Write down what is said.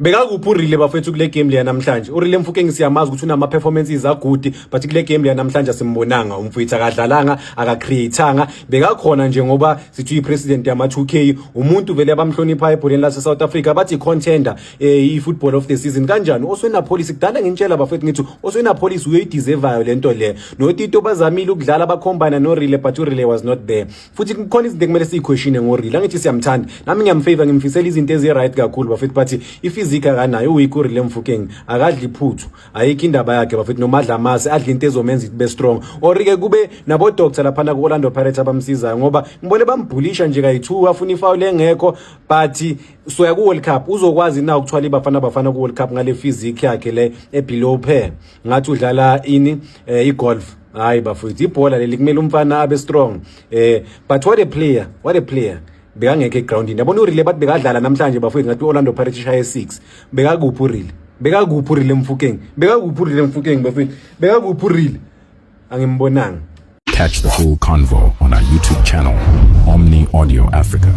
Bekakuphi uRele, bafethu, kule game leya namhlanje? URele Mofokeng siyamazi ukuthi unama performances a-good, but kule game leya namhlanje asimbonanga umfowethu, akadlalanga, akacreateanga. Bekakhona nje ngoba sithi uyi-president yama-2K, umuntu vele abamhlonipha ebholeni lase-South Africa, bathi contender, i-football of the season kanjani. Oswin Appollis, kudala ngintshela, bafethu, ngithi Oswin Appollis uyoyideservayo lento le. NoTito bazamile ukudlala, bakhombana noRele, but uRele was not there. Futhi kukhona izinto ekumele siyiquestione ngoRele. Angithi siyamthanda, nami ngiyamfavor, ngimfisela izinto ezi-right kakhulu, bafethu, but i-physique akanayo, uweak uRele Mofokeng, akadli iphuthu, ayikho indaba yakhe, bafethu. Noma adla amasi, adla into ezomenza ukuthi be strong, or-ke kube nabo-doctor laphana ku-Orlando Pirates abamsizayo, ngoba ngibone bambhulisha nje kayi-two, afuna ifawuli engekho. But soya ku-World Cup, uzokwazi na ukuthwala iBafana Bafana ku-World Cup ngale physique yakhe le e-below par, ngathi udlala ini, i-golf? Hayi bafowethu, ibhola leli kumele umfana abe strong. But what a player, what a player! Bekangekho egroundini, yabona uRele, bathi bekadlala namhlanje, bafowethu, ngathi i-Orlando Pirates ishaye 6. Bekakuphi uRele? Bekakuphi uRele Mofokeng? Bekakuphi uRele Mofokeng, bafowethu? Bekakuphi uRele? Angimbonanga. Catch the full convo on our YouTube channel, Omni Audio Africa.